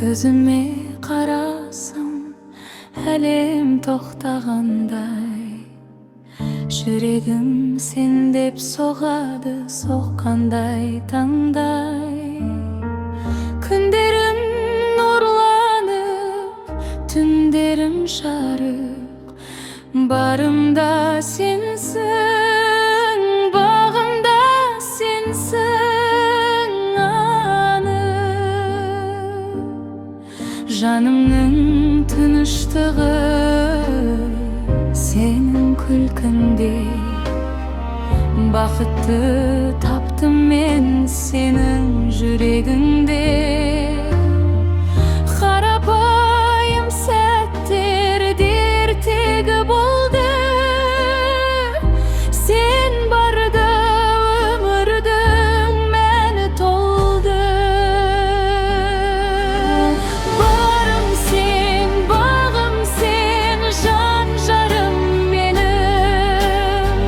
Көзіме қарасам, әлем тоқтағандай. Жүрегім сен деп соғады, соққандай таңдай. Күндерім нұрланып, түндерім жарық. Барымда сенсің, бағымда сенсің анық. Жанымның тыныштығы сенің күлкіңде. Бақытты таптым мен сенің жүрегіңде. Қарапайым сәттер ертегі болды. Сен барда өмірдің мәні толды. Барым сен, бағым сен, жан жарым менің.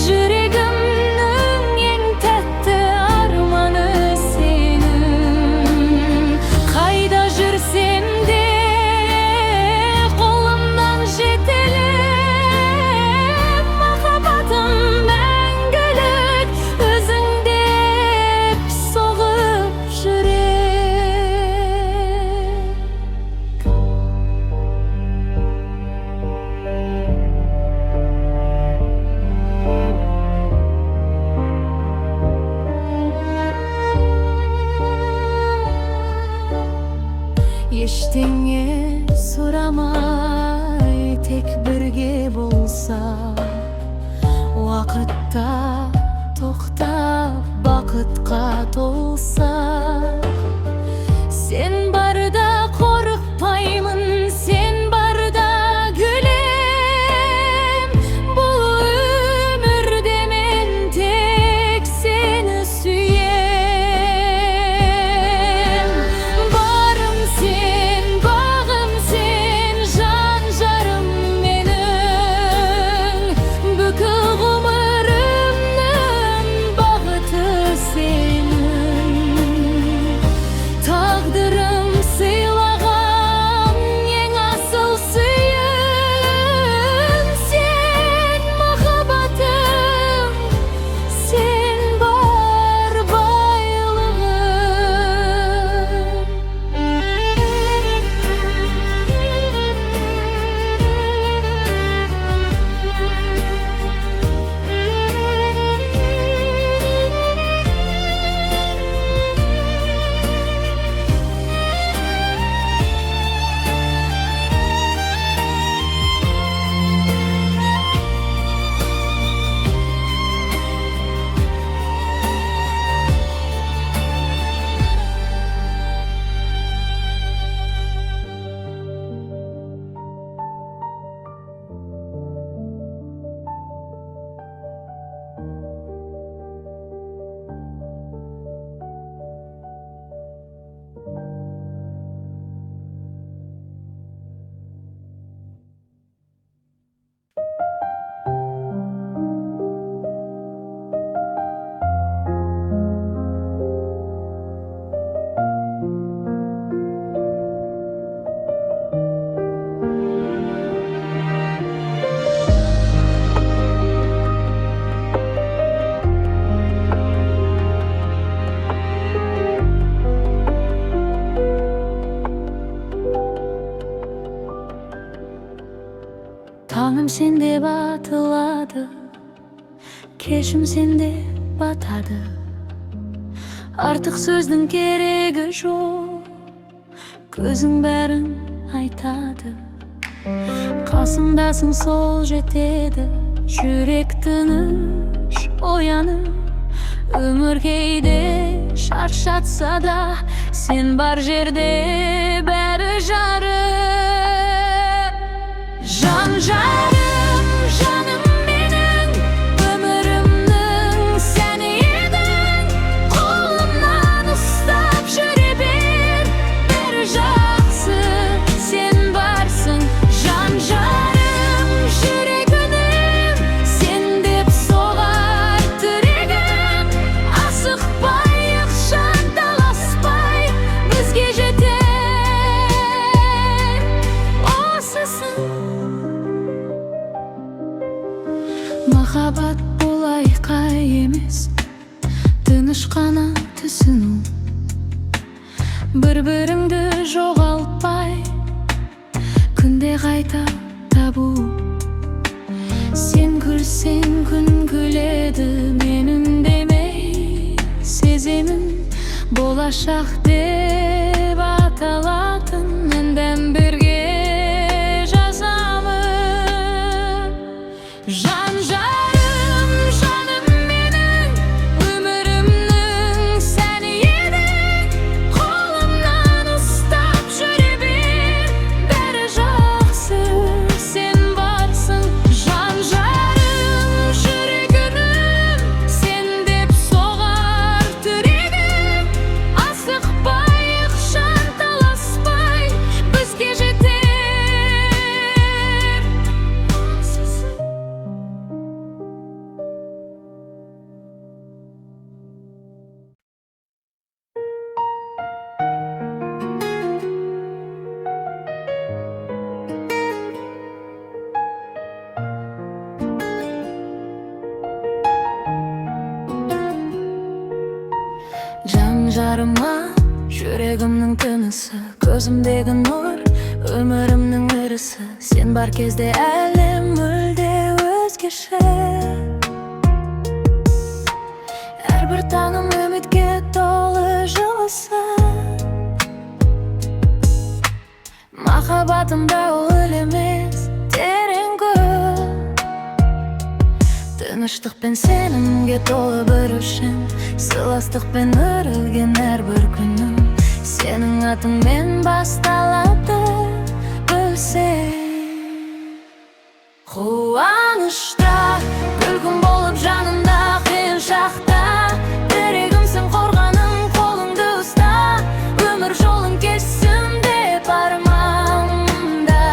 Жүрегімнің ең тәтті арманы сенің. Қайда жүрсем де, қолымнан жетелеп, махаббатым мәңгілік өзің деп соғып жүрек. Ештеңе сұрамай, тек бірге болса, уақытта тоқтап, бақытқа толса. Сен барда қорықпаймын, сен барда күлем. Бұл өмірде мен тек сені сүйем. Барым сен, бағым сен, жан жарым менің. Бүкіл ғұмырымның бағыты сенің. Тағдырым сыйлаған ең асыл сыйым сен, махаббатым, сен бар байлығым. Таңым сен деп атылады, кешім сен деп батады. Артық сөздің керегі жоқ, көзің бәрін айтады. Қасымдасың, сол жетеді, жүрек тыныш оянып. Өмір кейде шаршатса да, сен бар жерде бәрі жарық. Жан жарым, жаным менің, өмірімнің сәні едің. Қолымнан ұстап жүре бер, бәрі жақсы, сен барсың. Жан жарым, жүрегім, сен деп соғар түрегім. Асықпайық, жанталаспай, бізге жетер. Жоғалтпай, күнде қайта табу. Сен күлсең, күн күледі. Мен үндемей сеземін, болашақ деп аталатын әнді бірге жазамын. Жан жарым, жаным менің, өмірімнің сәні едің. Қолымнан ұстап жүре бер, бәрі жақсы, сен барсың. Жан жарым, жүрегім, сен деп соғар түрегім. Асықпайық, жанталаспай, бізге жетер. Жан жарыма, жүрегімнің тынысы, көзімдегі нұр, өмірімнің ырысы. Сен бар кезде әлем мүлде өзгеше. Әрбір таңым үмітке толы жылысы. Махаббатымда ол емес, терең көл. Тыныштық пен сенімге толы бір өлшем. Сыйластықпен өрілген әрбір күнім сенің атыңмен басталады, білсең. Қуанышта күлкім болып жанымда, қиын шақта тірегімсің, қорғаным, қолыңды ұста. Өмір жолын кешсін деп арманда,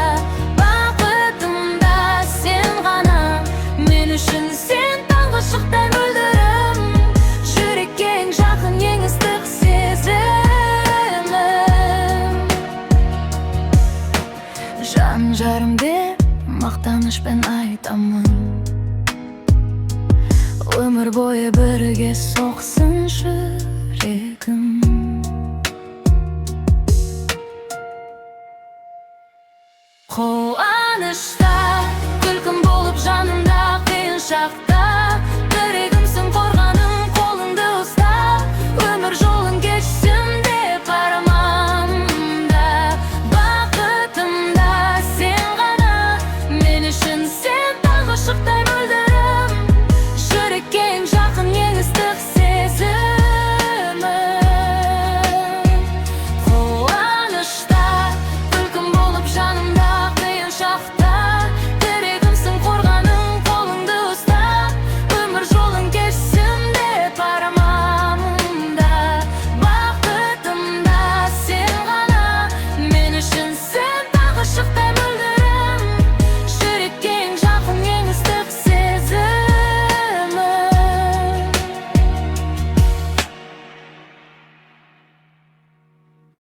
бақытым да сен ғана. Мен үшін сен таңғы шықтай мөлдірім, жүрекке ең жақын, ең ыстық сезімім. Жан жарым деп мақтанышпен айтамын, өмір бойы бірге соқсын жүрегім. Қуанышта күлкім болып жанымда, қиын шақта